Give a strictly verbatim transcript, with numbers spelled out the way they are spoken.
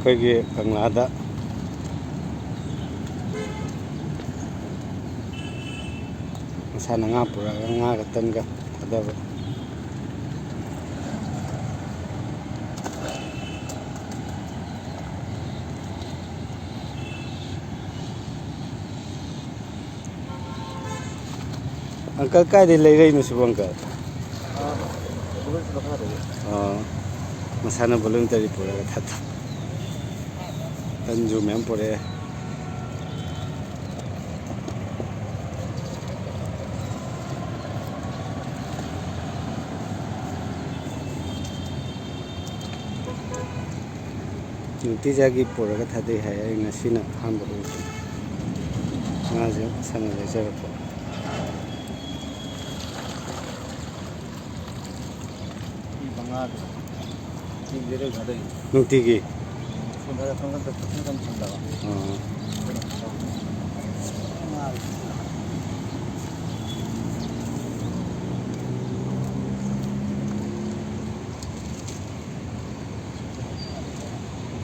ꯑꯩꯈꯣꯏꯒꯤ ꯀꯪꯂꯥꯗ ꯃꯁꯥꯅ ꯉꯥ ꯄꯨꯔꯛꯑꯒ ꯉꯥꯒ ꯇꯟꯒ ꯊꯥꯗꯕ꯫ ꯑꯪꯀꯜ, ꯀꯥꯏꯗꯩ ꯂꯩꯔꯛꯏꯅꯣ ꯁꯤꯕꯨ, ꯑꯪꯀꯜ? ꯑꯥ, ꯕꯣꯂꯨꯟꯁꯤ ꯃꯈꯥꯗꯒꯤ꯫ ꯑꯥ, ꯃꯁꯥꯅ ꯕꯣꯂꯨꯟꯇꯔꯤ ꯄꯨꯔꯒ ꯊꯥꯗ-, ꯇꯟꯁꯨ ꯃꯌꯥꯝ ꯄꯨꯔꯛꯑꯦ꯫ ꯅꯨꯡꯇꯤꯖꯥꯒꯤ ꯄꯨꯔꯒ ꯊꯥꯗꯩ ꯍꯥꯏ꯫ ꯑꯩ ꯉꯁꯤꯅ ꯑꯍꯥꯟꯕ ꯎꯕꯅꯤ꯫ ꯉꯥꯁꯦ ꯃꯁꯥꯅ ꯂꯩꯖꯔꯛꯄ꯫ ꯃꯤ ꯃꯉꯥꯗ ꯅꯨꯡꯇꯤꯒꯤ ꯑꯗꯨꯝ ꯊꯥꯗꯩ꯫ ꯅꯨꯡꯇꯤꯒꯤ? ꯁ꯭ꯀꯨꯜ ꯊꯥꯗ ꯈꯪꯍꯟꯗ ꯈꯪꯍꯟ ꯁꯤꯜꯂꯒ꯫ ꯑꯥ꯫ ꯑꯗꯨꯅ ꯉꯥ